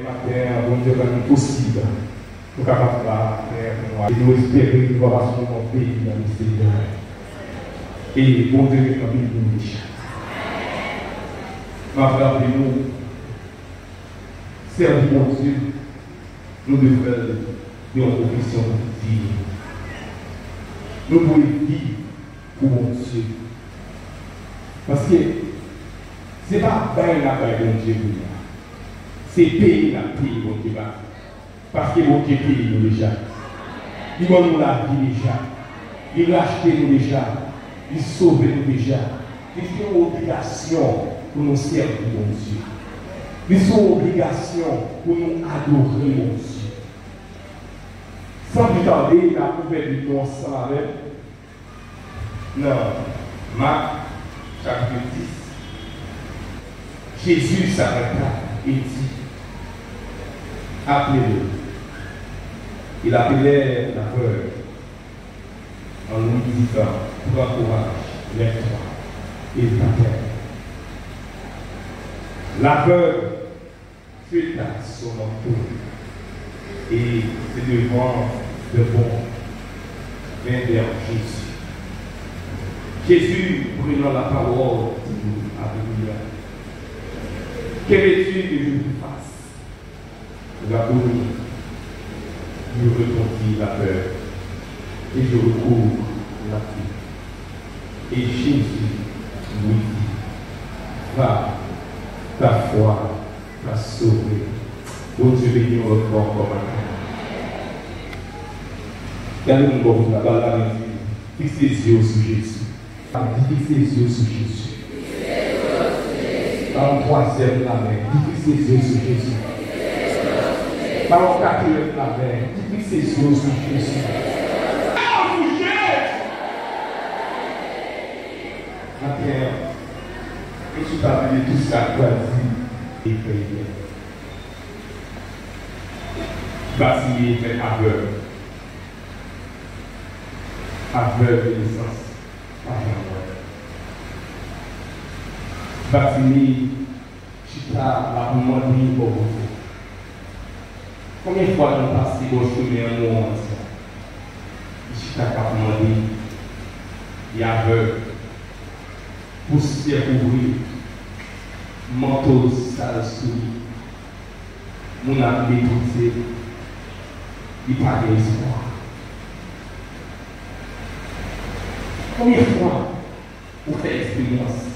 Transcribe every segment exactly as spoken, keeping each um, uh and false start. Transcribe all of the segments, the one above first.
Maten an, Bondye rann li posib nou kapab la, Pè, pou nou ale. Nou espere ke nou va pase yon bon peyi nan, Senyè. E Bondye gentan beni nou deja. M ap raple nou, sèvi Bondye, nou dwe fè l de yon pwofesyon diy. Nou dwe viv pou Bondye. Paske se pa bay n ap bay Bondye kounye a. Se peye n ap peye Bondye pa. Paske Bondye peye nou deja. Li ban nou lavi deja. Li rachte nou deja. Li sove nou deja. Li se yon obligasyon pou nou sèvi Bondye. Li se yon obligasyon pou nou adore Bondye. San pli tande, n ap ouvè Bib nou ansanm avè m nan Mak, chapit dis. Jésus s'arrêta et dit, appelez-le. Ils appelèrent l'aveugle en lui disant, prends courage, lève-toi, et t'appelle. L'aveugle jeta son manteau et se levant de bond, vint vers Jésus. Jésus, prenant la parole, dit, Alléluia. Que veux-tu que je vous fasse? Rabboni, lui répondit l'aveugle, et je recouvre la vue. Et Jésus lui dit, va, ta foi t'a sauvé. Bondye beni w lòt fwa ankò maten. Gade moun bò kote w la, ba l lamen, di, fikse zye w sou Jezi. Di, fikse zye w sou Jezi. Ba yon twazyèm lamen, di, fikse zye w sou Jezi. Ba yon katriyèm lamen, di, fikse zye w sou Jezi. Maten an, Jezi pa vle tout sa k pral di e fè byen. Batimye fèt avèg. Avèg de nesans, pa janm wè. Batimye chita l ap mande bò kote. Konbyen fwa nou pase bò chemen an nou wè yon ansyen? Li chita k ap mande, li avèg, pousyè kouvri l, manto sal sou li, moun ap meprize l, li pa gen espwa. Konbyen fwa ou fè eksperyans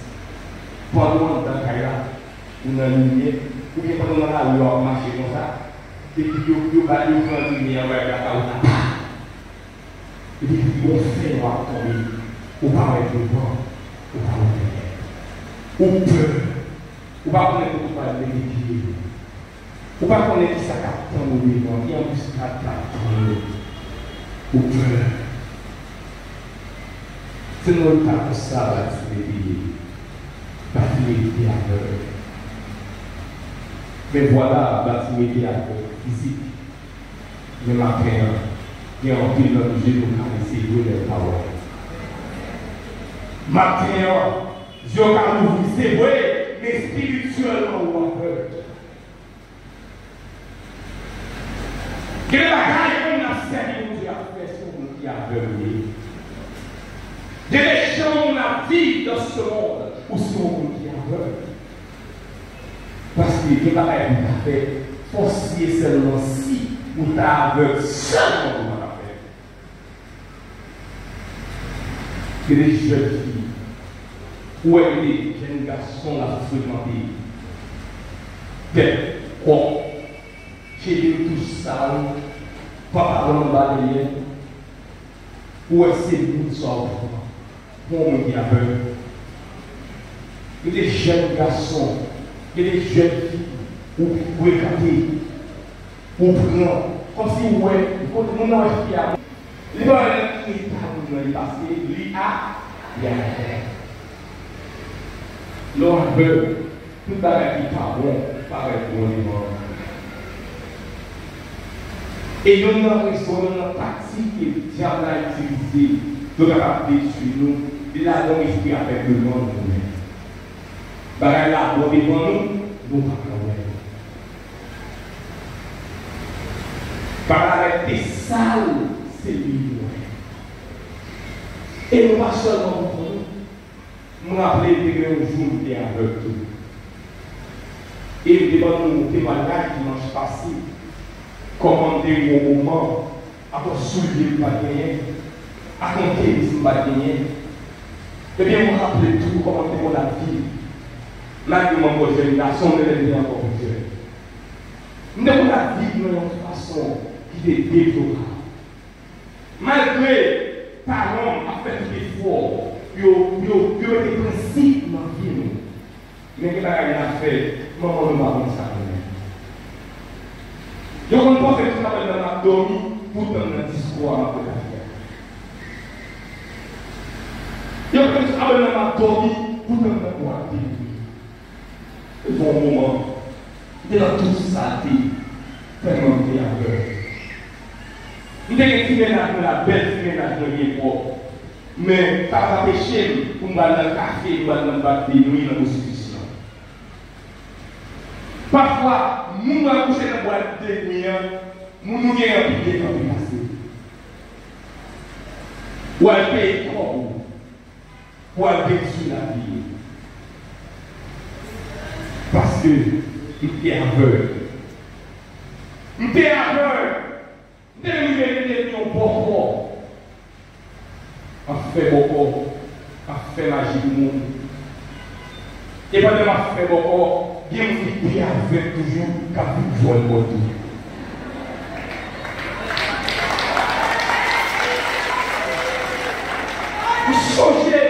pandan w anndan kay la, ou nan limyè, oubyen pandan w nan lari a w ap mache konsa, epi yo, yo ba, yo pran limyè an bay lakay ou la, epi gon fènwa ap tonbe, ou pa wè devan, ou pa wè dèyè, ou pè, ou pa konnen kote ou pral mete pye. Ou pa konnen kisa k ap tann ou devan, ki anbikad k ap tann ou. Ou pè. Se nan eta konsa Batime te ye. Batime te avèg. Men vwala, Batime te avèg fizik. Men maten an, gen anpil nan nou je nou ka resevwa lè yo pa wè. Maten an, je w ka louvri, se vre, men espirityèlman ou avèg. Gen de bagay moun ap sèvi Bondye ap fè sou moun ki avèg ou ye. Gen de jan moun ap viv dans ce monde ou se yon moun ki avèg. Paske gen bagay pou w ta fè, fò si e sèlman si ou ta avèg sèlman pou w pa ta fè. Gen de jèn fi, ou wè gen de jèn gason l ap frekante, tèt kòk, cheve tou sal, pantalon anba dèyè, ou wè se moun sa w pran pou yon moun ki avèg. Gen de jèn gason, gen de jèn fi, ou frekante, ou pran, kòmsi ou wè, kote moun nan wè fi a, li pa wè nan ki eta moun nan ye paske li a, li avèg. Lè w avèg, tout bagay ki pa bon parèt bon devan w. E youn nan rezon, youn nan taktik ke dyab la itilize pou l kapab detwi nou, li lage yon espri avègleman nan nou menm. Bagay la bon devan nou, nou pa ka wè l. Sal, se li nou wè. E nou pa sèlman konprann, m raple te gen yon jou m te avèg tou. E m te ban nou temwayaj dimanch pase, kòman m te rive yon moman, ak yon soulye m pa t genyen, ak yon tenis m pa t genyen. Ebyen, m raple tou kòman m te konn ap viv. Malgre m ankò jèn gason, men m te ankò jèn. M te konn ap viv nan yon fason ki te deplorab. Malgre paran m ap fè tout efò pou yo, pou yo, pou yo mete prensip nan vi nou, men gen bagay n ap fè, manman nou pa konn sa nou menm. Yo konn panse tout apèl nan m ap dòmi, poutan nan diskou a m ap fè la fè. Yo konn tout apèl nan m ap dòmi, poutan nan m ap dòmi. Epi yon moman, m te nan tout salte, tèlman m te avèg. M te gen ti mennaj mwen la, bèl ti mennaj mwen byen pwòp. Men, sa pa t anpeche m pou m pral nan kafe, m pral nan bwat de nwi nan pwostitisyon. Pafwa, moun w al kouche nan bwat de nwi an, moun ou gen anpil de tan pou pase. W al peye kòb ou. Pou al detwi lavi yo. Paske m te avèg. M te avèg. M te menm rive mete yon bòkò. M ap fè bòkò. M ap fè maji pou moun. E pandan m ap fè bòkò, gen moun ki pi avèg toujou k ap vin jwenn mwen tou. M sonje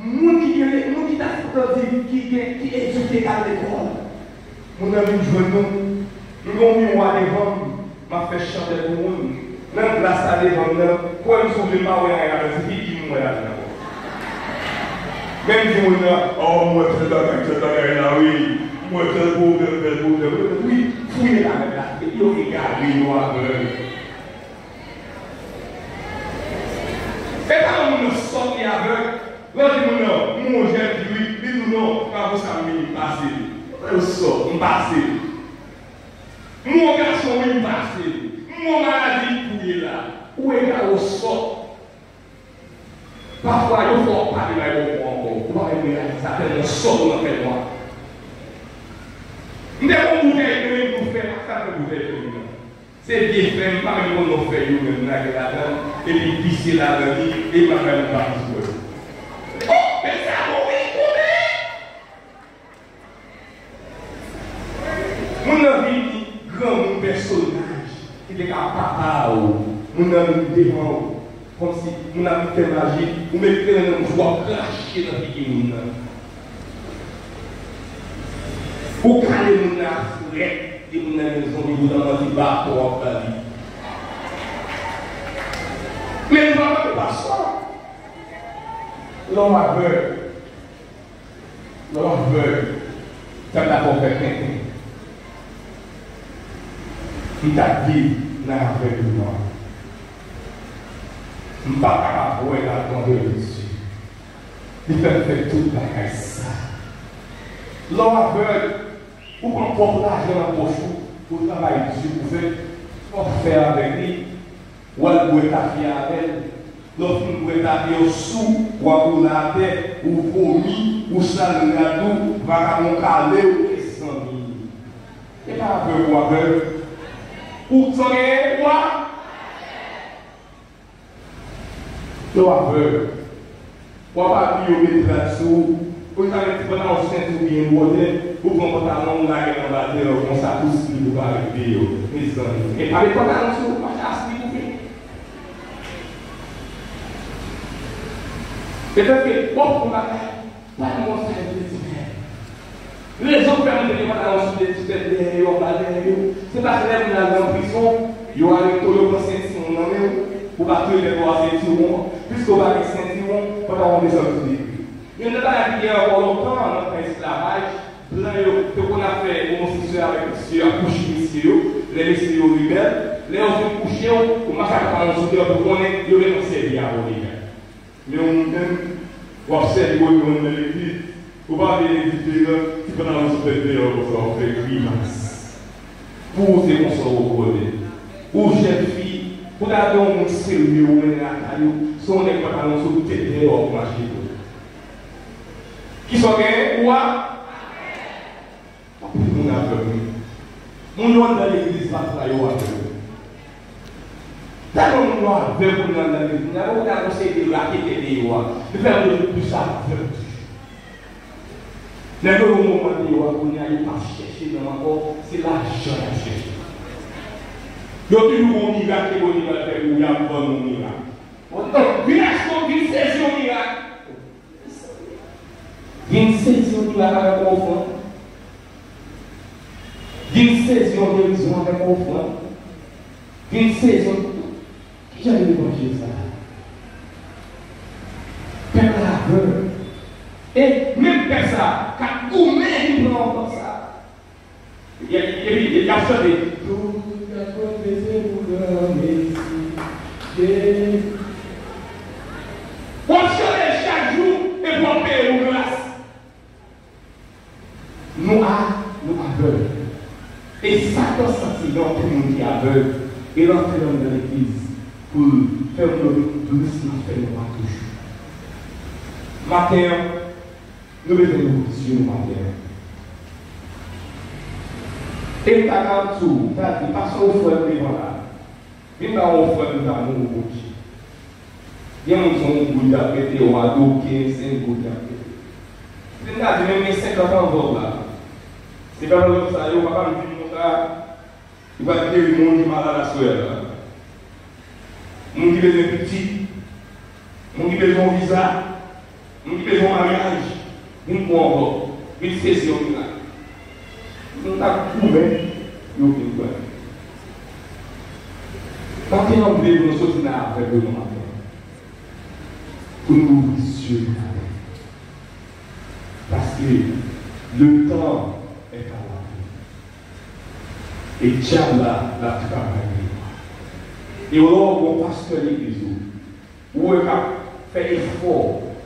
moun ki gen, moun ki ta sipoze di, ki gen, ki edike k al lekòl. Moun nan vin jwenn nou. M gen yon miwa devan m. M ap fè chandèl pou moun. Nan glas la devan m nan, kwè m si w vle m pa wè anyen ladan, se figi m m wè ladan ankò. Men m di moun nan, o, m wè tèl bagay, tèl bagay la wi. M wè tèl pwoblèm, tèl pwoblèm. Wi, fouye ladan la. Epi yo egare, yo avèg. E pa moun nan sòt li avèg. Lè w di moun nan, m wè w jèn fi wi, li di w non, pa pou sa m vini, m pase li. Ou sòt, m pase li. M wè w gason wi, m pase li. M wè w maladi pou ye la. Ou egare, w sòt. Pafwa, yo fè w pale bay bòkò ankò. Ou pa menm reyalize sa, tèlman sòt ou nan fènwa. M te gon boutèy dlo, m fè, ak sa m fè boutèy dlo nan. Se vye fèy, m pa menm konn non fèy yo menm, lage ladan, epi m pise ladan li, e m ap bay moun pa plis bwè. O, men sa bon wi, konnen! Moun nan vini, granmoun pèsonaj, ki te ka papa w, moun nan vin devan w, kòmsi moun nan vin fè maji, ou met kren nan bouch ou, w ap krache nan figi moun nan. Ou kale moun nan ak frèt, di moun nan gen zonbi, poutan manti baton w ap ba li. Men nou pa mande pastè. Lè w avèg, lè w avèg, sa ta fè w fè tenten. M t ap viv nan avègman. M pa t kapab wè la grandeur de Dieu. Li fè m fè tout bagay sa. Lè w avèg, ou pran pwòp lajan nan pòch ou, ou travay di pou fè, w ap fè avèk li, w al bwè kafe avè l. Lè w fin bwè kafe, w sou, w ap woule atè, ou vomi, ou sal rad ou, vakabon kale w, mezanmi. E pa avèg ou avèg. Ou san genyen, ou a Lè w avèg, w ap abiye, yo met rad sou ou, ou ta met ti pantalon senti w byen bwòdè, ou pran pantalon w lage l anba tè w konsa pou slip ou pa ret deyò. Mezanmi, e pa met pantalon sou ou, mache a slip ou fini. Petèt ke w ap fè yon bagay, pa gen yon sèl de ti fè. Rezon ki pèmèt yo pa ta sou de ti tèt dèyè yo, anba dèyè yo, se paske lè moun nan nan prizon, yo arete w, yo pran sentiwon nan men w, pou pa touye tèt ou a sentiwon an, piske w pa gen sentiwon, pantalon w desann sou de pye. Youn nan bagay ki gen ankò lontan nan tan esklavaj, blan yo te konn ap fè omoseksyèl avèk mesye yo, ap kouche mesye yo, lè mesye yo rebèl, lè yo fin kouche w, ou mache ak pantalon sou tè w pou konnen yo gentan sèvi avè w deja. Men ou menm, w ap sèvi w nan legliz, ou pa vle legliz deyò, ti pantalon sou tèt deyò konsa, w ap fè grimas. Pou ou se konsa w bwòdè. Ou jèn fi, Pou ta gen yon moun serye ou mennen lakay ou, se yon nèg pantalon sou tèt dèyè w ap mache tou. Kisa w genyen? Ou a? Anpil moun avèg wi. Moun yo anndan legliz pafwa yo avèg. Tèlman moun yo avèg kounye a anndan legliz, kounye a yo ta konseye de raketè deyò a. Yo fè moun yo plis avèg toujou. Nèg yo yon moman deyò a kounye a yo p ap chèche nonm ankò, se lajan y ap chèche. Yo toujou gon mirak ke Bondye pral fè pou ou, y ap vann yon mirak. Donk, vin achte, vin sezi yon mirak. Vin sezi yon mirak avèk yon ofrann. Vin sezi yon gerizon avèk yon ofrann. Vin sezi yon... Ki jan de levanjil sa? Pèp la avèg. E menm pèp sa k ap goumen vin pran ofrann sa. Epi, epi, epi y ap chante. Tout gad konn peze pou gran mesi. W ap chante chak jou epi w ap peye pou gras. Nou a, nou avèg. E Satan santi gen anpil moun ki avèg e l antre anndan legliz pou l fè moun yo vin plis nan fè nwa toujou. Maten an, nou bezwen louvri zye nou maten an. E m ta ka di w, m ta di, pase yon frè m devan la. Vin ba yon frè m damou Bondye. Gen moun se yon goud y ap mete, yon adoken, se yon goud y ap mete. Vin ta di, menm gen senkant anvlòp la. Se pa anvlòp sa yo, papa m di m konsa, li pral geri moun ki malad aswè a. Moun ki bezwen pitit, moun ki bezwen yon viza, moun ki bezwen yon maryaj, vin pran ankò, vin sezi yon mirak. Moun k ap goumen, yo vin pran. Maten an, m vle pou nou soti nan avèg yo nan maten an. Pou nou louvri zye nou avèg. Paske le temps est à la vie. E dyab la, l ap travay deyò. E lè w gon pastè legliz ou, ou wè k ap fè efò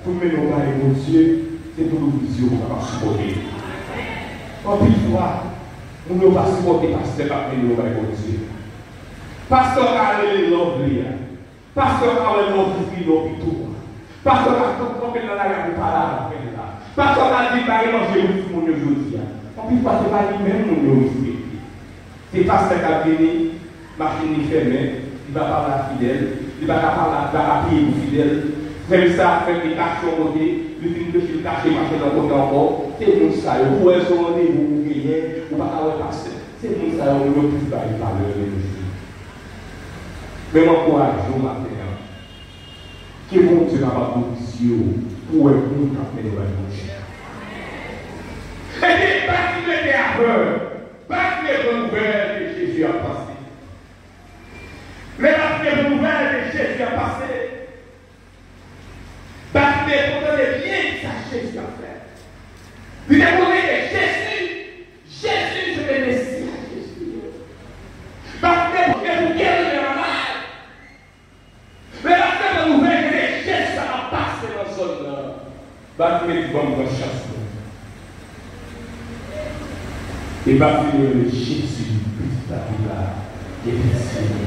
pou l mennen w bay Bondye, se pou l ouvri zye w pou w kapab sipòte l. Anpil fwa, moun yo pa sipòte pastè k ap mennen yo bay Bondye. Pastè ka rele love li a. Pastè ka wè lè w sou fil lopito a. Pastè ka kanpe nan lari a pou pale avè l la. Pastè ka di l pa gen manje pou timoun yo jodi a. Anpil fwa, se pa li menm moun yo respekte. Se pastè k ap vini, machin li fèmen, li pa pale ak fidèl, li pa ka pale ak, li pa ka peye pou fidèl. Frè sa ap fè li kache yon kote, li fin preche, li kache machin nan kote ankò. Se moun sa yo, ou wè se yon randevou ou genyen, ou pa ka wè pastè. Se moun sa yo, moun yo plis bay valè de nos jours. Men m ankouraje w maten an, ke Bondye kapab louvri zye w pou w wè moun k ap mennen w bay Bondye. Epi, pa vin rete avèg, pa vin rete nouvèl ke Jezi ap pase. Lè l ap vin nouvèl ke Jezi ap pase, Batime pou tande byen sa Jezi ap fè. Li te konnen ke Jezi, Jezi se te Mesi a Jezi. Batime pou te pou geri lè malad. Lè batime pou ouvè, se Jezi sa ap pase nan zòn nan. Batime di, "Ban m pran chans mwen." E Batime rele Jezi, pitit David la, Episyeni.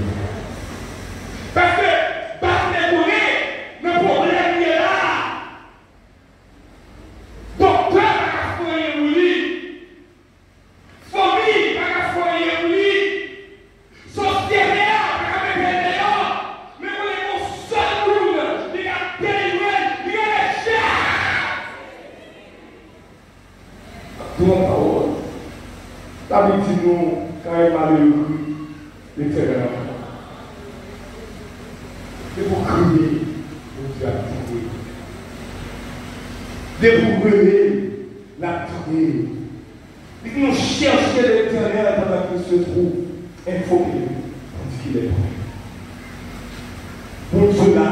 Paske Batime konnen nan pwoblèm li ye la. Doktè pa ka fè anyen pou li. Fanmi pa ka fè anyen pou li. Sosyete a pa ka mete l deyò, men konnen gon sèl moun ki ka delivre l, li rele Jezi. Ap di yon pawòl. Labib di nou, quand un malheureux crie, l'Éternel entend. Depi w kriye, Bondye ap tande. Depi w rele, l ap tande. Li di nou, cherchez l'Éternel pendant qu'il se trouve, invoquez-le tandis qu'il est près. Bondye la,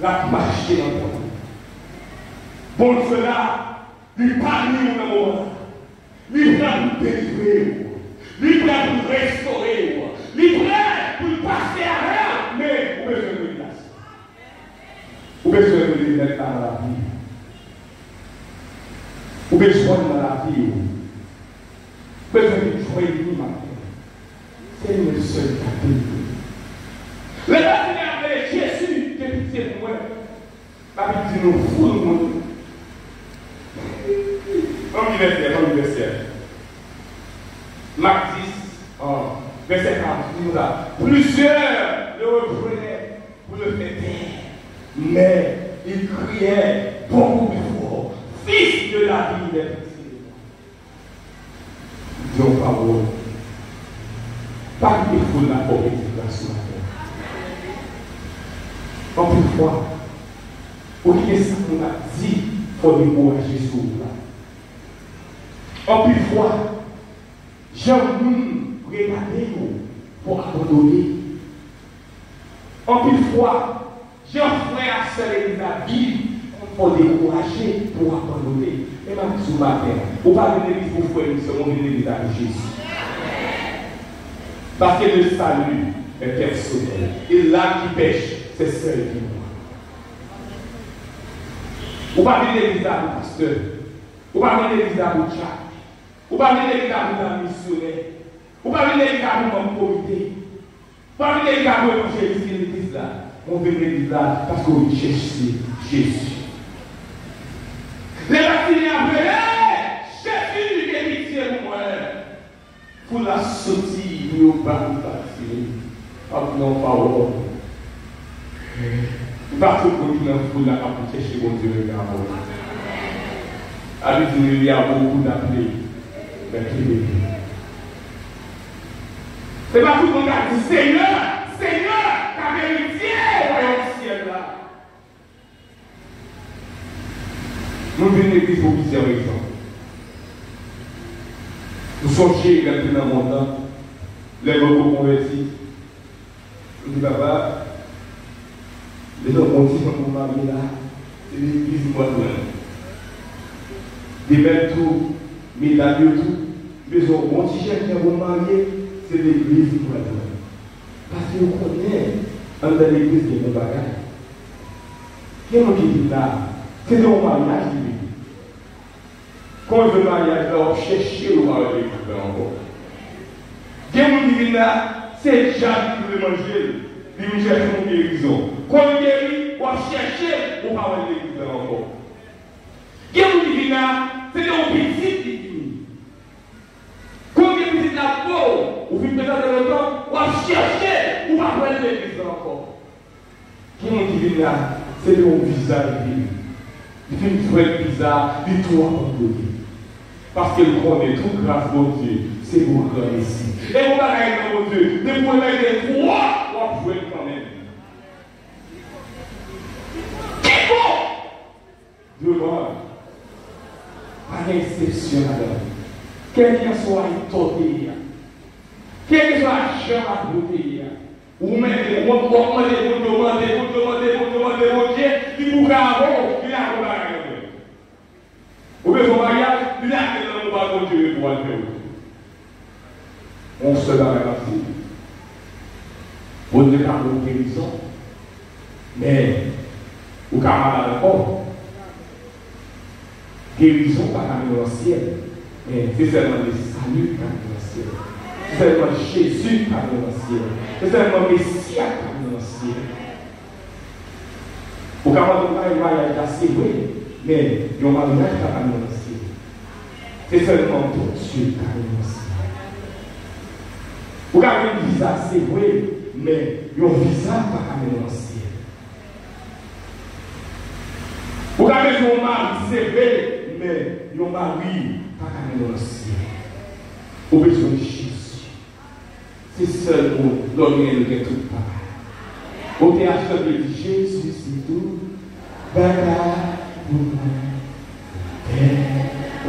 l ap mache nan tan nou. Bondye la, li pa lwen nou nan moman sa. Li prè pou l delivre w. Li prè pou l restore w. Li prè pou l pase avè w. Men, ou bezwen relasyon. Ou bezwen rele Mèt la nan lavi w. Ou bezwen l nan lavi w. Ou bezwen vin jwenn li maten. Se li menm sèl ki ka delivre. Mwen, Labib di nou foul moun. Ann li vèsè, ann li vèsè. Mak dis, an, vèsè karant, li di konsa, plusieurs le reprenaient pour le faire taire, mais il criait beaucoup plus fort, Fils de David, aie pitié de moi. Di yon pawòl. Pa kite foul la fè w pèdi gras sou lavi w. Anpil fwa, ou kite sa moun ap di fè w dekouraje sou wout la. Anpil fwa, jan moun regade w fè w abandone. Anpil fwa, jan frè ak sè legliz la viv konn fè w dekouraje pou w abandone. Men m ap di w maten an, ou pa vin legliz pou frè ni sè, ou vin legliz la pou Jezi. Parce que le salut est personnel. Et l'âme qui pèche, c'est celle qui mourra. Ou pa vin legliz la pou pastè. Ou pa vin legliz la pou tchak. Ou pa vin legliz la pou ta misyonè. Ou pa vin legliz la pou manm komite. Ou pa vin legliz la pou evanjelis ki legliz la. Ou vin legliz la paske ou vin chèche Jezi. Lè Batimye ap rele, Jezi, gen pitye pou mwen. Foul la soti pou yo bat Batimye. Ap nan pawòl. Li pa tout moun ki nan foul la k ap chèche Bondye menm jan avè w. Labib di nou, il y a beaucoup d'appelés, mais peu d'élus. Se pa tout moun k ap di, Senyè, Senyè, k ap eritye wayòm syèl la. Nou vin legliz pou plizyè rezon. Nou sonje lè m te nan mond lan, lè m poko konvèti, m di, Papa, m bezwen yon ti fanm pou m marye la, se legliz m pral jwenn. Demèt tou, medam yo tou, m bezwen yon bon ti jèn jan pou m marye, se legliz m pral jwenn. Paske yo konnen anndan legliz gen bon bagay. Gen moun ki vin la, se te yon maryaj li vini. Kon l jwenn maryaj la, w ap chèche l, ou pa wè legliz la ankò. Gen moun ki vin la, se dyab ki vle manje l, li vin chèche yon gerizon. Kon l geri, w ap chèche l, ou pa wè legliz la ankò. Gen moun ki vin la, se te yon pitit li vini. Kote pitit la pou ou vin prezante nan tanp, w ap chèche, ou pa jwenn legliz la ankò. Gen moun ki vin la, se te yon viza li vini. Li fin jwenn viza, li tou abandone. Paske l konnen tout gras Bondye, se pou gran mesi. E yon bagay nan Bondye, depi w remède twòp, w ap jwenn kanmenm. Kibon! Devan, pa gen eksepsyon ladan l. Kèlkeswa eta w te ye a, kèlkeswa jan lavi w te ye a, ou mèt, w ap, w ap mande Bondye, w mande Bondye, w mande Bondye, w mande Bondye, li pou ka avè w, li la pou bagay yo. Ou bezwen maryaj, li la gen lanmou pa Bondye pou al fè w. Yon sèl bagay m ap di, Bondye ka ba w gerizon, men ou ka malad ankò. Gerizon pa ka mennen w nan syèl, men se sèlman le salut ki ka mennen w nan syèl. Se sèlman Jezi ki ka mennen w nan syèl. Se sèlman Mesi a ki ka mennen w nan syèl. Ou ka mande yon maryaj la, se vre, men yon maryaj pa ka mennen w nan syèl. Se sèlman Bondye ki ka mennen w nan syèl. Ou ka gen viza, se vre, men yon viza pa ka mennen w nan syèl. Ou ka bezwen yon mari, se vre, men yon mari pa ka mennen w nan syèl. Ou bezwen Jezi. Se sèl moun, lè w gen l, gen tout bagay. Otè a chante, li di, Jezi se tout bagay pou mwen. Lapè,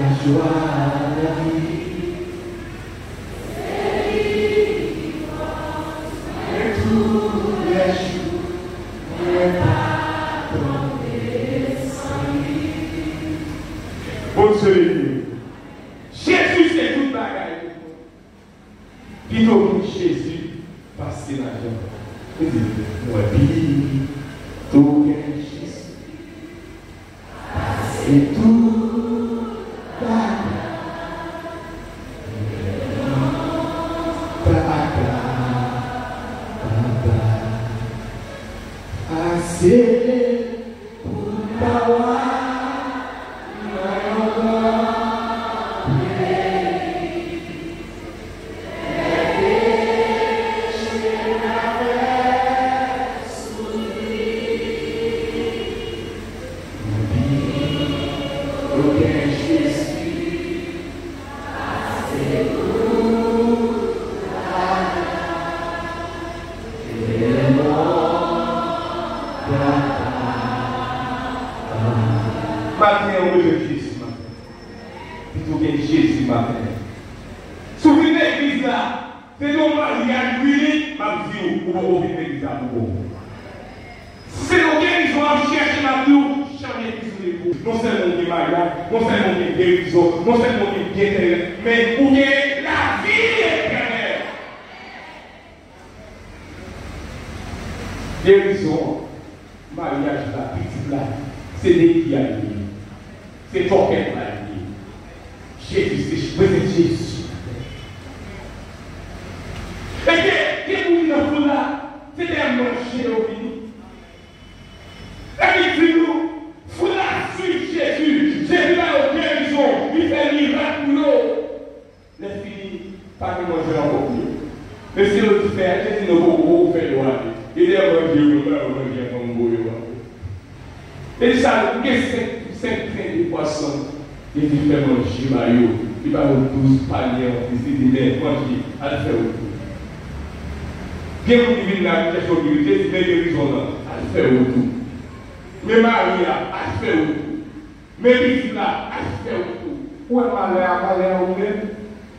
lajwa, lavi. Se li ki fòs mwen tou lè jou, mwen pa tonbe san li. Bondye beni w. Jezi se tout bagay pou mwen. Pito gen Jezi pase lajan. Li di, mwen pito gen Jezi pase tout bagay. Papa, papa, pase Se pou ta wa nan yon gran peyi. Maten an, ou bezwen Jezi maten. Pitit ou gen Jezi maten. Si w vin legliz la, se yon maryaj, wi, m ap di w, ou poko vin legliz la pou bon. Se yon gerizon w ap chèche, m ap di w, chanje plis ou depo. Non sèlman w gen maryaj, non sèlman w gen gerizon, non sèlman w gen byen tèren, men ou gen lavi etènèl. Gerizon an, maryaj la, pitit la, se de ki a li ye. Se tòkèt la li ye. Jezi, se prezans Jezi. E gen, gen moun ki nan foul la, se dèyè manje yo vini. Epi di nou, foul la swiv Jezi. Jezi ba yo gerizon, li fè mirak pou yo. Lè fini, pa gen manje ankò pou yo. Mesye yo di, fè, Jezi, nou poko, poko fè yo ale. E dèyè manje yo, yo ba yo manje anvan m voye yo ale. E sa, ou gen senk, senk pen, de pwason. Jezi fè manje ba yo. Li ba yo douz palye anplis. Li di, men, manje, al fè wout ou. Gen moun ki vin la, ki chèche yon gerizon. Jezi, men gerizon nan, al fè wout ou. Men mari a, al fè wout ou. Men pitit la, al fè wout ou. Ou wè malè a, malè a ou menm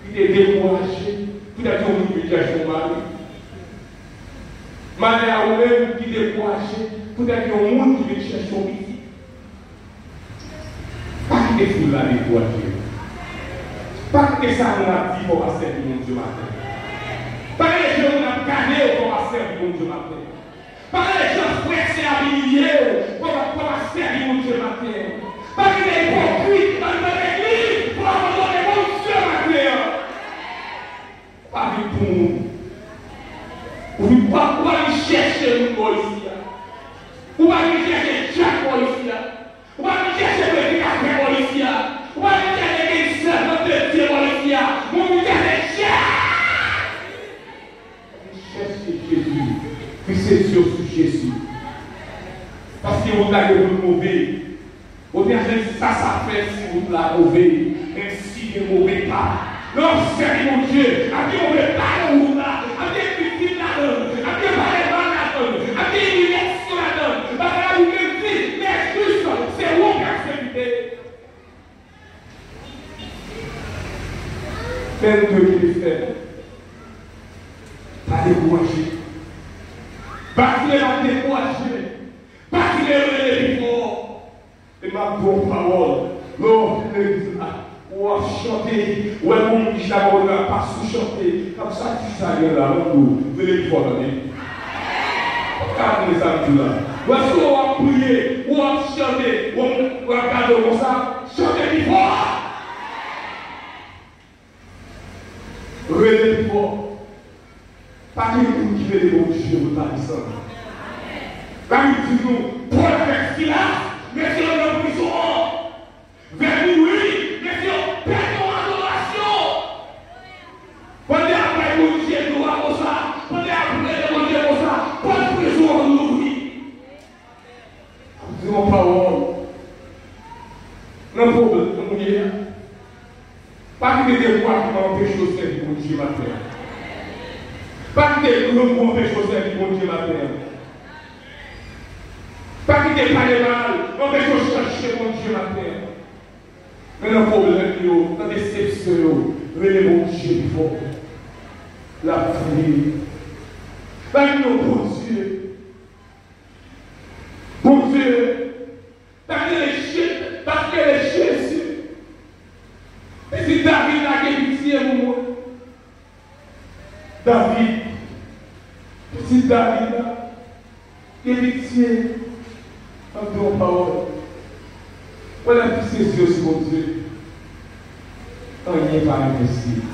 ki te dekouraje poutèt yon moun ki vin chèche yon mari. Malè a ou menm ki dekouraje poutèt yon moun ki vin chèche yon pitit. Pa kite foul la dekouraje w. Pa kite sa moun ap di fè w pa sèvi Bondye maten. Pa kite jan moun ap gade w fè w pa sèvi Bondye maten. Pa kite jan frè sè ap imilye w fè w pa, fè w pa sèvi Bondye maten. Pa kite ipokrit, pa kite legliz fè w abandone Bondye maten an. Ou pa vin pou moun. Ou vin pa, ou pa vin chèche moun bò isi a. Ou pa vin chèche djab bò isi a. Ou pa vin chèche predikatè bò isi a. Ou pa vin chèche gen sèvant de Dye bò isi a. Ou vin chèche Jezi. Ou vin chèche Jezi. Fikse zye w sou Jezi. Paske wout la gen pou l move. Ou te achte sa, sa fè si wout la move, menm si gen move pa. Lè w ap sèvi Bondye, ap gen move pa nan wout la, ap gen viktim ladan l, ap gen pale mal ladan l, ap gen imilyasyon ladan l. Bagay la ou menm di, men jis, se ou persevere. Men nou dwe kenbe fèm. Pa dekouraje. Bakile, pa dekouraje. Bakile, rele pi fò. E m ap di w yon pawòl. Lè w vin legliz la, w ap chante, w wè gon moun ki chita bò w la, pa sou chante. Kab sa ti sa gen la, mwen di w, rele pi fò tande. Ou ka tande sa m di w la. W ap priye, w ap chante, w ap gade w konsa, chante pi fò. Rele pi fò. Pa gen moun ki rele Bondye pou l pa desann. Labib di nou, Pòl avèk Silas, mesye yo nan prizon an. Vèt mouri, mesye yo pèdi yon adorasyon. Pandan y ap bay Bondye glwa konsa, pandan y ap rele Bondye konsa, pòt prizon an louvri. Ap di yon pawòl nan pwoblèm ou ye a. Pa kite dekourajman anpeche w sèvi Bondye maten an. Pa kite grangou anpeche w sèvi Bondye maten an. Pa kite pale mal anpeche w chèche Bondye maten an. Men nan pwoblèm yo, nan desepsyon yo, rele Bondye pi fò. L ap tande. L ap di yon Bondye. Bondye, pa rele Je-, pa rele Jezi. Pitit David la gen pitye pou mwen. David, pitit David la, gen pitye. Ap di yon pawòl. Wè lè w fikse zye w sou Bondye. Anyen pa enposib.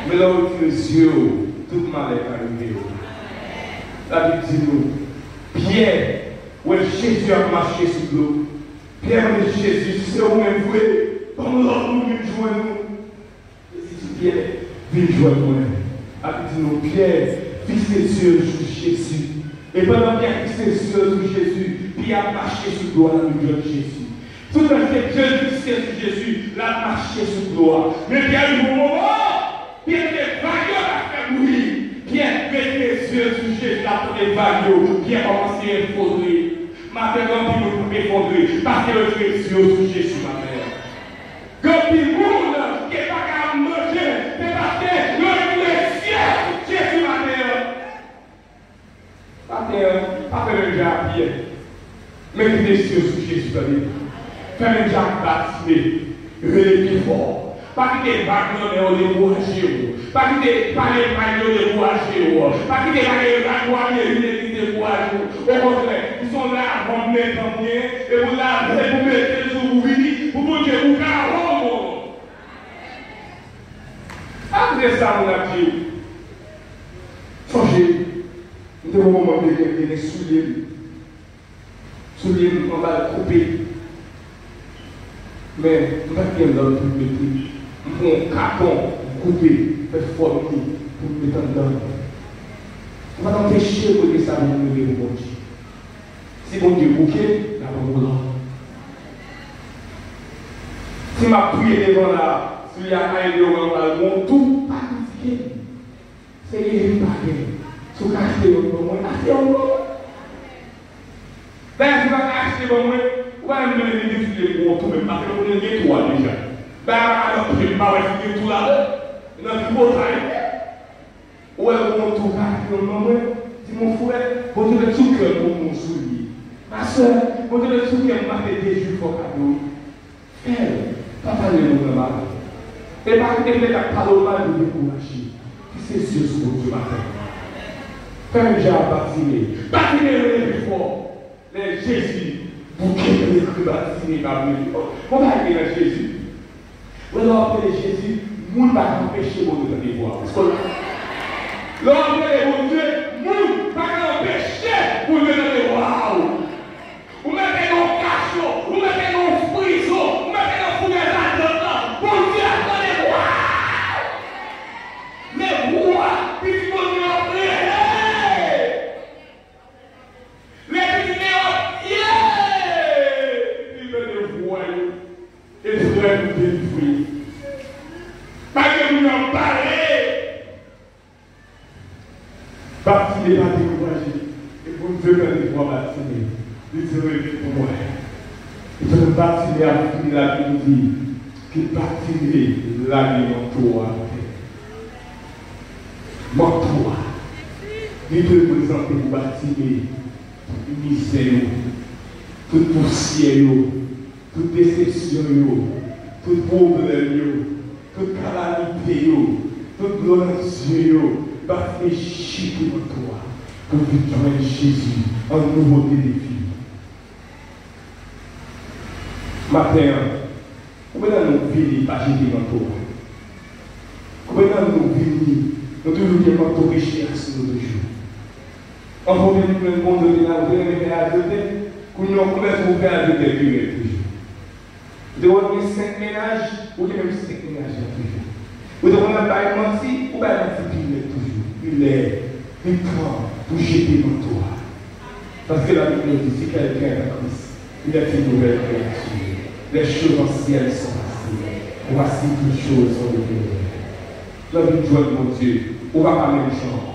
Men lè w retire zye w, tout malè ka rive w. Labib di nou, Pyè, Wè Jezi ap mache sou dlo. Pyè mande Jezi, si se ou menm vre, ban m lòt moun vin jwenn ou. Jezi di Pyè, vin jwenn mwen. Epi di nou, Pyè fikse zye l sou Jezi. E pandan Pyè fikse zye l sou Jezi, Pyè ap mache sou dlo a, l ap vin jwenn Jezi. Toutan ke zye l fikse sou Jezi, l ap mache sou dlo a. Men Pyè rive yon moman, Pyè tande vag yo k ap fè bri. Pyè mete zye l sou Jezi, l ap tande vag yo. Pyè kòmanse efondre. Maten, gen anpil moun k ap efondre paske yo te mete zye yo sou Jezi maten an. Gen anpil moun ki pa ka manje, se paske yo te mete zye yo sou Jezi maten an. Maten an, pa fè menm jan ak Pyè, men kite zye w sou Jezi, tande. Fè menm jan ak Batime, rele pi fò. Pa kite vag lanmè yo dekouraje w. Pa kite pale pay yo dekouraje w. Pa kite bagay yo k ap twale legliz dekouraje w. Okontrè, li se yon lavab men tanbyen, e pou lave l, pou mete l sou ou, pou vini, pou Bondye, pou ka wè w bon. Apre sa, moun ap di w, sonje, m te gon moman m te gen, te gen soulye m. Soulye m anba l koupe. Men, m pa t gen lòt pou m mete. M pran yon katon, m koupe, m fè fòm li pou m mete anndan l. M pa t anpeche kote sa pou m rele pou Bondye. Si Bondye bouke, l ap ban m lòt. Si m ap priye devan la, soulye a ka ede w anba l gon tou, pa kritike m. Se gen, li pa gen. Si w ka achte youn ban mwen, achte youn ban mwen. Dayè, si w pa ka achte ban mwen, ou pa menm bezwen vin di soulye m gon tou menm, paske ou konnen l gen tou a deja. Bagay la pa nan pye m, m pa wè si gen tou ladan. Nan tripotay. Ou wè l gon tou, ou ka achte youn ban mwen. Di, mon frè, Bondye mèt sou kè m pou m gon soulye. Ma sè, Bondye mèt sou kè m m achte de jwi fò kado wi. Fè l, pa pale moun nan mal. E pa kite moun k ap pale w mal yo dekouraje. Fikse zye w sou Bondye maten an. Fè menm jan ak Batime. Batime rele pi fò. Lè Jezi bouke, yo ekri Batime pa rele pi fò. Bon bagay gen nan Jezi. Wè, lè w ap rele Jezi, moun pa ka anpeche Bondye tande vwa w. Èske w la? Lè w ap rele Bondye, moun pa ka anpeche Bondye tande vwa w. Ou mete nan yon kacho, ou mete nan yon prizon, ou mete nan founèz atant lan, Bondye ap tande vwa w. Men vwa pitit Bondye yo ap rele. Lè pitit Neyòt ye, li tande vwa yo. E frè nou delivre. Pa gen moun yo ap pale. Batime pa dekouraje. E Bondye tande vwa Batime. Li di, rele pou mwen. E pandan Batime ap vini, Labib di ke Batime lage manto a atè. Manto a. Li te reprezante pou Batime tout mizè yo, tout pousyè yo, tout desepsyon yo, tout pwoblèm yo, tout kalamite yo, tout dlo nan zye yo, Batime jete manto a pou vin jwenn Jezi an nouvote de vi. Maten an, konbyen nan nou vini pa jete manto a? Konbyen nan nou vini, nou toujou gen manto peche a sou nou toujou? An konbyen nou menm Bondye te la, ou te renmen fè adiltè? Kounye a, konbyen sou ou fè adiltè pi rèd toujou? Ou te wè gen senk mennaj, ou gen menm senk mennaj la toujou. Ou te konn ap bay manti, ou bay manti pi rèd toujou, pi lèd, pi pran pou jete manto a. Paske Labib nou di, si quelqu'un est en Christ, il est une nouvelle créature. Les choses anciennes sont passées. Voici toutes choses sont devenues nouvelles. Lè w vin jwenn Bondye, ou pa ka menm jan ankò.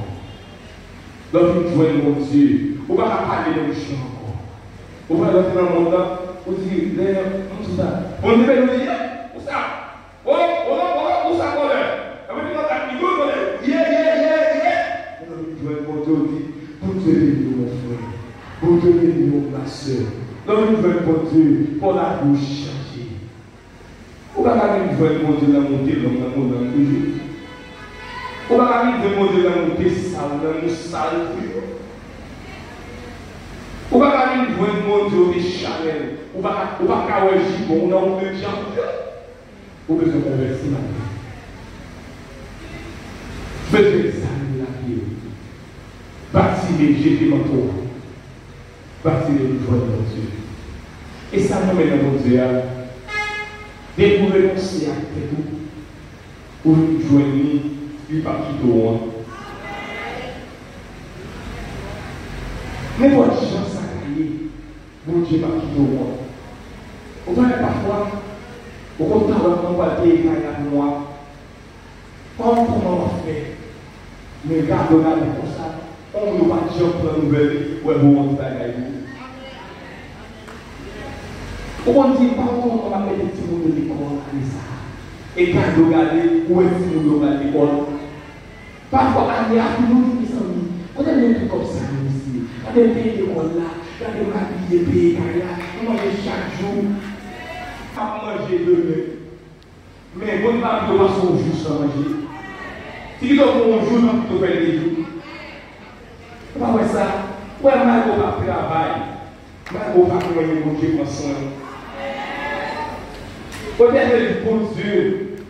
Lè w vin jwenn Bondye, ou pa ka pale menm jan ankò. Ou pa rete nan mond lan, ou di, lè m di sa, Bondye beni w, ye, ou sa, o, o, o, ou sa, vòlè. Epi ou konn ap di, vòlè, ye, ye, ye, ye. Lè w vin jwenn Bondye, ou di, Bondye beni w, mon frè. Bondye beni w, ma sè. Lè w vin jwenn Bondye, kò w la pou chanje. Ou pa ka vin jwenn Bondye nan moute lang nan mou lang toujou. Ou pa ka vin jwenn Bondye nan moute sal nan mou sal toujou. Ou pa ka vin jwenn Bondye ou te chanèl. Ou pa ka, ou pa ka wè jibon ou nan wout de dyanm toujou. Ou bezwen konvèti maten. Bezwen egzamine lavi w. Batime jete manto a. Pase de jwenn Bondye. E sa m renmen nan Bondye a, depi w renonse ak tèt ou, ou vin jwenn li, li p ap kite w an. Nenpòt jan sa ka ye, Bondye p ap kite w an. Ou konnen pafwa, ou konn pa wè kòman w pral peye kay la pou mwa. Pa wè kòman w ap fè. Men gade w gade konsa, yon moun ou pa t janm pran nouvèl li, wè bon yon ti bagay pou ou. Ou konn di, pa wè kòman m ap mete timoun yo lekòl ane sa a. E gade w gade, ou wè timoun yo pral lekòl. Pafwa ane a fini, ou di, mezanmi, kote m mete tout kòb sa yo, mesye? Gade m peye lekòl la, gade m abiye, peye kay la, m manje chak jou. M ap manje demen. Men Bondye pa pito pase yon jou san manje. Si pito pran yon jou, l pito fè de jou. Ou pa wè sa? Ou wè, malgre w pa travay, malgre w pa gen anyen, Bondye pran swen w. Ou te di, Bondye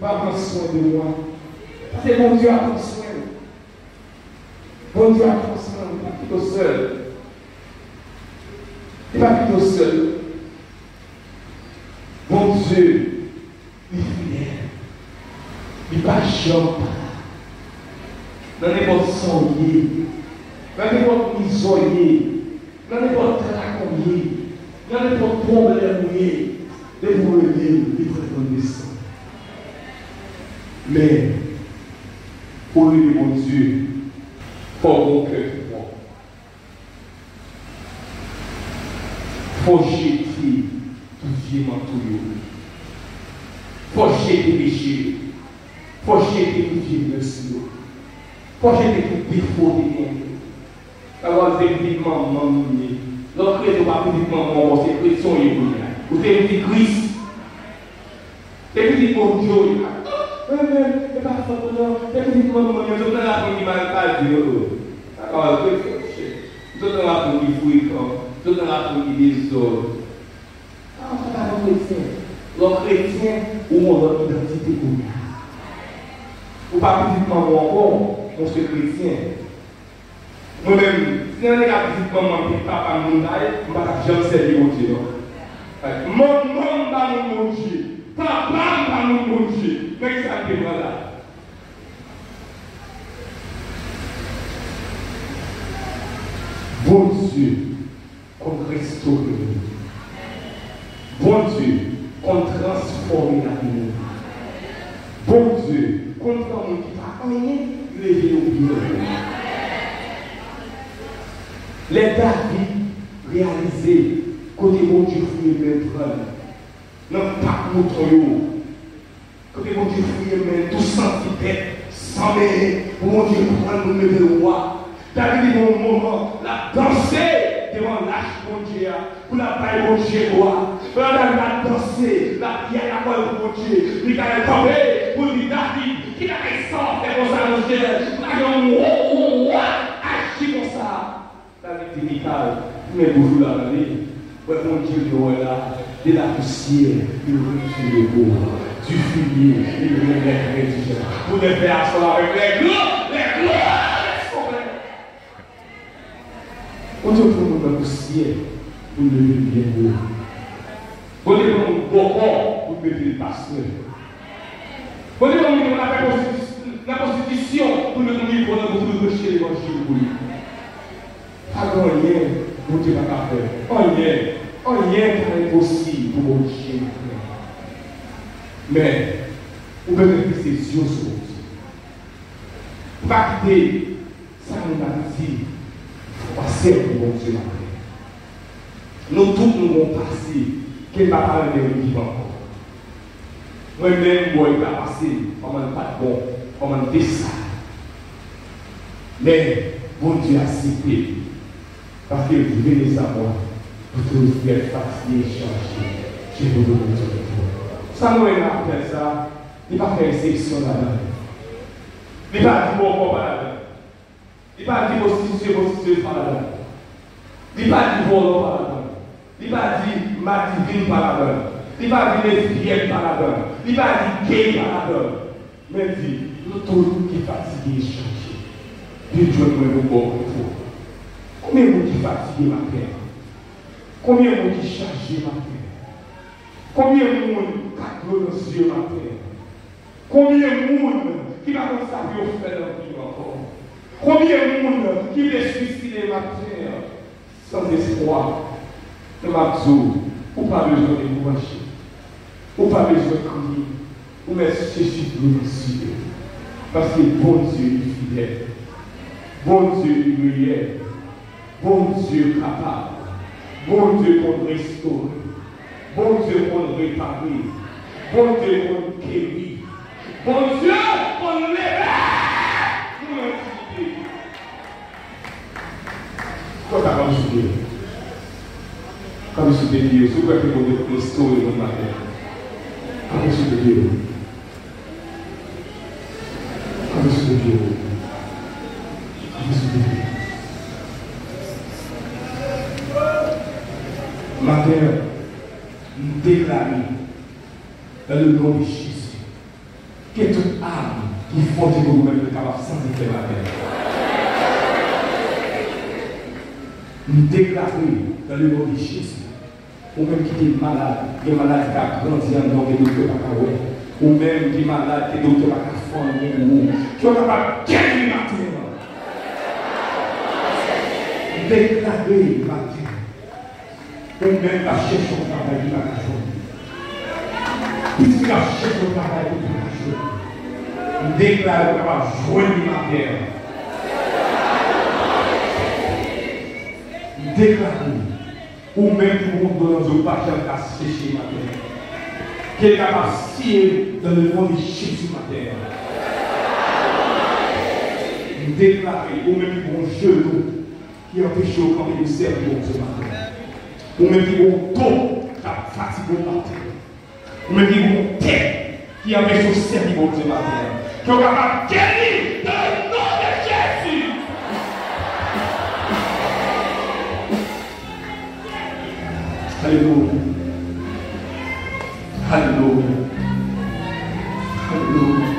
va pran swen de mwen. Paske Bondye a pran swen w. Bondye a pran swen w, li pa kite w sèl. Li pa kite w sèl. Bondye, li fidèl. Li pa janm pa la. Nan nenpòt sa w ye, nan nenpòt mizè w ye, nan nenpòt traka w ye, nan nenpòt pwoblèm ou ye, depi w rele l, li pral konn desann. Men, pou w rele Bondye, fò w gen yon kè ki pwòp. Fò w jete tout vye manto yo. Fò w jete peche yo. Fò w jete tout vye mès yo. Fò w jete tout defo w te genyen yo. Sa vle di se pitit manman w ou ye. Lè w krete, ou pa pitit manman w ankò, se kretyen w ye kounye a. Ou se pitit Kris. Se pitit Bondye w ye. Mwen menm, e pa fòt mwen non. Se pitit manman m, zòt nan lapon ki mal pase yo. Sa pa wè kretyen, monchè. Zòt nan lapon ki frekan. Zòt nan lapon ki dezòd. Sa pa fè pa yon kretyen. Lè w kretyen, ou gon lòt idantite kounye a. Ou pa pitit manman w ankò, men w se kretyen. Mwen menm, si nan nèg ap di manman m, pitit papa m, moun pa ye, m pa t ap janm sèvi Bondye non. Manman m pa moun Bondye, papa m pa moun Bondye. Men kisa l te pran la? Bondye konn restore nou. Bondye konn transfòme lavi nou. Bondye konn pran moun ki pa anyen, li leve yo byen wo. Lè David reyalize kote Bondye fouye men l pran l nan pak mouton yo, kote Bondye fouye men l, tou santi bèt, san men, pou Bondye pran l, pou l mete l wa. David li gen yon moman, l ap danse devan lach Bondye a, pou l ap bay Bondye glwa. Pandan David ap danse, l ap yayapòy pou Bondye, Mikal kanpe pou l di, David, ki bagay sa w ap fè konsa, monchè? Ou pa gen yon wa aji konsa. David di Mikal, men bouch ou la, tande. Wè Bondye ke w wè la, de la poussière, il retire le pauvre. Du fumier, il relève l'indigent. Pou nèg fè aswè avèk les grands, les grands, les grands. Bondye pran moun nan pousyè pou l leve l byen wo. Bondye pran moun bòkò pou l mete l pastè. Bondye pran moun ki konn afè konstiti-, nan konstitisyon pou l mete l nivo nan pou l preche levanjil pou li. Pa gen anyen Bondye pa ka fè. Anyen, anyen pa enposib pou Bondye. Men, ou bezwen fikse zye w sou Bondye. Ou pa kite sa moun ap di, fò w sèvi Bondye maten. Nou tout nou gon pase ke n pa ta renmen reviv ankò. Mwen menm, bò, e pa pase m, kòman l pa t bon, kòman l te sal. Men, Bondye aksepte l, paske l vle sa mwen, pou tout kè fatige e chanje, je vous donne tout. Sa nou wè nan apèl sa, li pa fè eksepsyon ladan l. Li pa di bòkò pa ladan l. Li pa di pwostitye, pwostityez pa ladan l. Li pa di vòlò pa ladan l. Li pa di madivin pa ladan l. Li pa di lesbyèn pa ladan l. Li pa di gay pa ladan l. Men l di, nou tout ki fatige e chanje, vin jwenn mwen pou m ba w repo. Konbyen moun ki fatige maten an? Konbyen moun ki chaje maten? Konbyen moun k ak dlo nan zye maten? Konbyen moun ki pa konn sa pou yo fè nan vi yo ankò? Konbyen moun ki vle swiside maten an? San espwa, men m ap di w, ou pa bezwen dekouraje. Ou pa bezwen kriye. Ou mèt seche dlo nan zye. Paske Bondye li fidèl. Bondye li reyèl. Bondye kapab. Bondye konn restore. Bondye konn repare. Bondye konn geri. Bondye konn leve moun an diyite. Konsa, kanpe sou pye w. Kanpe sou de pye w. Si w kwè ke Bondye konn restore moun maten an, kanpe sou de pye w. Kanpe sou de pye w. Kanpe sou de pye w. Maten an, m deklare, dans le nom de Jésus, ke tout ame ki fòje kont ou menm yo kapab santi fè maten an. M deklare, dans le nom de Jésus, ou menm ki te malad, gen maladi k ap grandi anndan w, gen doktè pa ka wè. Ou menm ki malad, gen doktè pa ka fè anyen pou ou. Ke w kapab geri maten an. M deklare maten an, ou menm k ap chèche yon travay ki pa ka jwenn. Pitit k ap chèche yon travay ki pa ka jwenn. M deklare ou kapab jwenn li maten an. M deklare ou menm ki gen yon dlo nan zye w pa janm ka seche maten an. Ke l kapab siye dans le nom de Jésus maten an. M deklare ou menm ki gen yon jenou ki anpeche w kanpe pou sèvi Bondye maten an. Ou menm ki gen yon do k ap fatige w maten an. Ou menm ki gen yon tèt ki anpeche w sèvi Bondye maten an. Ke w kapab geri dans le nom de Jésus. Alelouya. Alelouya. Alelouya.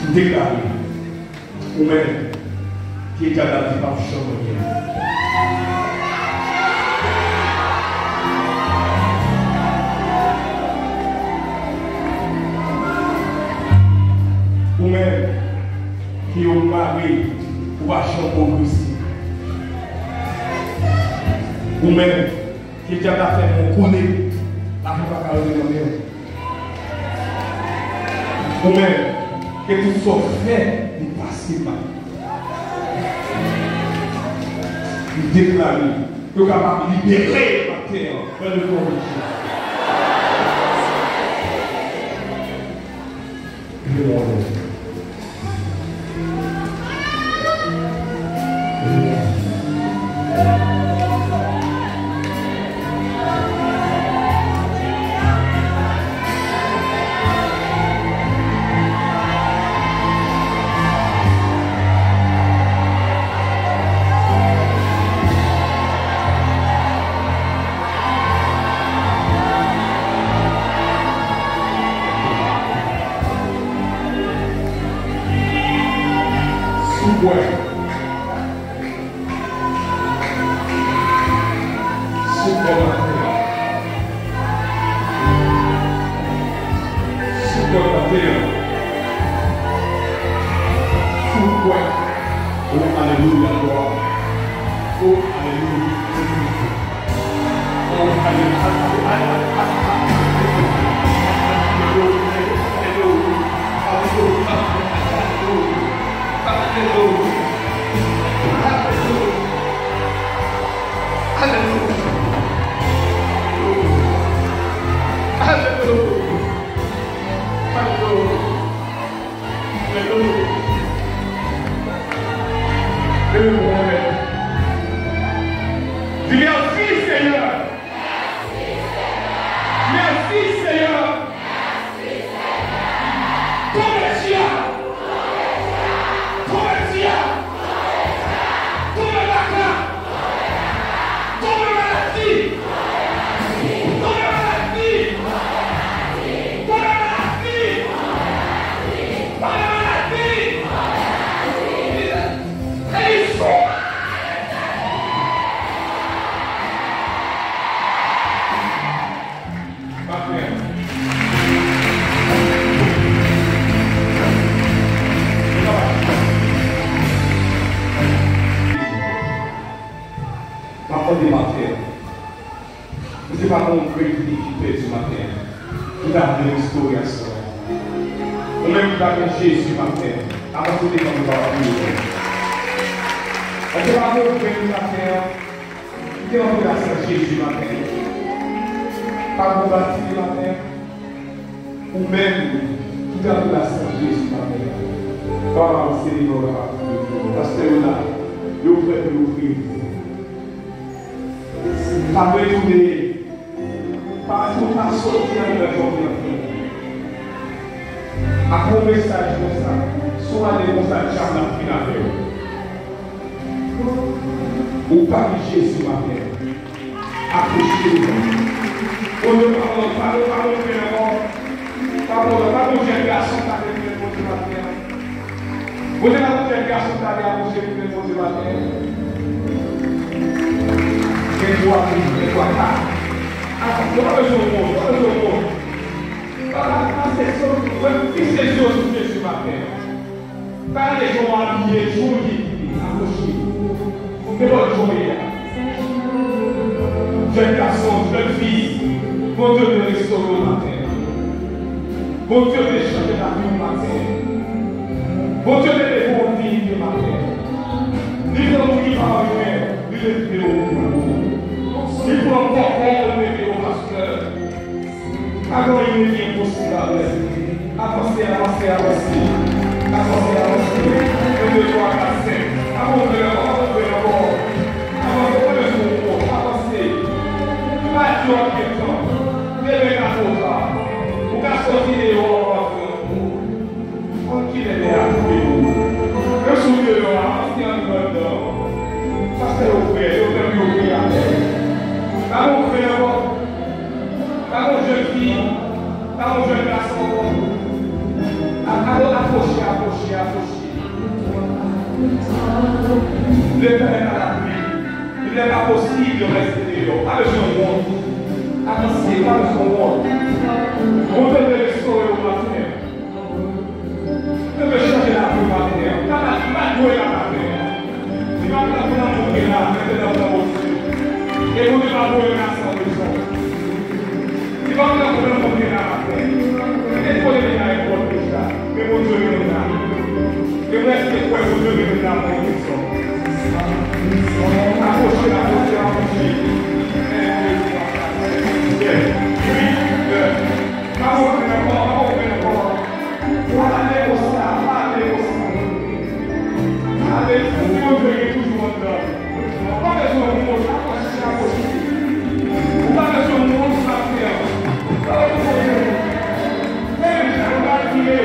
M deklare, ou menm, ke dyab la di pa w janm anyen. Ou menm, ki yon mari, ou pa janm pwogrese. Ou menm, ke dyab la fè men w koule, lajan pa ka rete nan men w. Ou menm, ke tout sa w fè, li pase mal. M deklare, yo kapab libere maten an, dans le nom de Jésus. Leve men w anlè. Si w kwè, si w kwè maten an, si w kwè maten an, si w kwè, o alelouya, glwa, o alelouya. Alelouya. Leve men w anlè. Papa, yon grenn vi ki pèdi maten an, ki ta vle restoration. Ou menm ki pa gen Jezi maten an, avanse devan nou, papa, priye pou nou. Ann te pa gen yon grenn maten an, ki te antre la san Jezi maten an. Pa gen yon batime maten an. Ou menm ki te antre la san Jezi maten an. Papa, avanse devan nou, papa, priye pou nou. Pastè yo la, yo prè pou yo priye pou nou. Pa retounen. Pa tou pa soti nan nivo w te antre. Ak yon mesaj konsa, sou ane konsa, dyab la fin avè w. Ou pa gen Jezi maten. Akouche devan. Bondye pa bon, pa bon, pa bon, pa bon, pa bon, pa bon, jèn gason pa gen Bondye maten. Bondye pa pou fè gason ta de akouche pou fè Bondye maten. Gen twa, gen twa ka. Atann, yo pa bezwen wont, yo pa bezwen wont. Pa, pa, pa, se sou, wè, fikse zye w sou Jezi maten. Pa gade jan w abiye, jou li, akouche. Nenpòt jan w ye a. Jèn gason, jèn fi, Bondye vle restore w maten. Bondye vle chanje lavi w maten. Bondye vle leve w vin maten. Li pran moun ki pa anyen, li leve w pou ou. Li pran kòkò, li leve w pastè. Pa gen anyen ki enposib avè l. Avanse, avanse, avanse. Avanse, avanse. En, de, twa, kat, senk. Pa montre ankò, pa montre ankò. Avanse, pa bezwen wont, avanse. Pa di w ap gen tan. Demen ka twò ta. Ou ka soti deyò, w ap pran kou. Konn kilè lè a rive. Menm si w deyò a, antre anndan. Pastè yo frè, yo frè, yo frè avè. Pa montre ankò. Pa yon jèn fi, pa yon jèn gason. A-, a-, apwoche, apwoche, apwoche. Letènèl pa la pli. Li pa posib yo rete deyò. Pa bezwen wont. Avanse, pa bezwen wont. Bondye vle restore w maten. Bondye chanje lavi w maten an. Pa, pa, pa dwe la maten an. Li pa pran pou nan moun ki la, men se nan pou Bondye. E Bondye pa voye nan san rezon. Li pa pran pou nan moun ki la maten. Li te kole li la e pòt deja. Men Bondye vin la. E mwen rete kwè Bondye vin la pou yon rezon. Apwoche, apwoche, apwoche. Wi, wi. Pa konprann ankò, pa konprann ankò. Pale konsa, pale konsa. Pale, Bondye gen toujou anndan. Ou pa bezwen wont, apwoche, apwoche. Ou pa bezwen wont, maten an. Pa bezwen wont. Men jan w ap priye,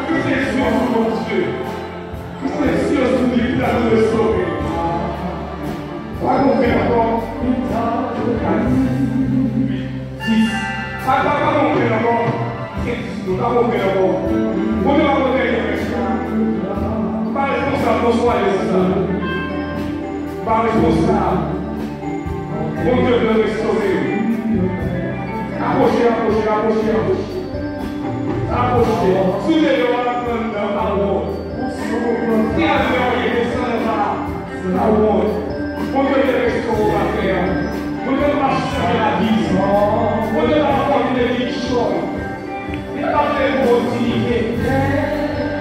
fikse zye w sou Bondye. Fikse zye w sou li, pou l restore. Pa konprann ankò. Sis. Pa, pa, pa konprann ankò. Senk, sis, nou pa konprann ankò. Bondye pa konprann nan mèch la. Pa responsab, bonswa, Jezi. Pa responsab. Bondye vle restore. Apwoche, apwoche, apwoche, apwoche. Apwoche. Si w deyò a, antre anndan, pa wont. Si avyon ye desann anba, pa wont. Bondye te restore w atè a. Bondye pa chanje lavi. Bondye pa fè w vin chòm. Li pa vle pou w diminye.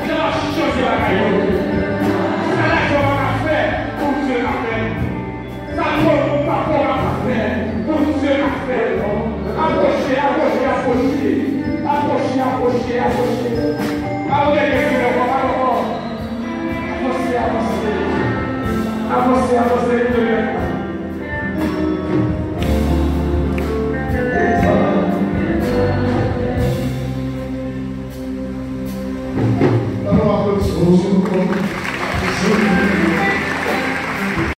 Li pa chanje bagay yo. Sa lajan pa ka fè, Bondye ka fè. Sa moun pa ka fè, Bondye ka fè. Apwoche, apwoche, apwoche. Apwoche, apwoche, apwoche. Pa regrete, pa regrete. Avanse, avanse. Avanse, avanse, Bondye. Aplodisman, Bondye.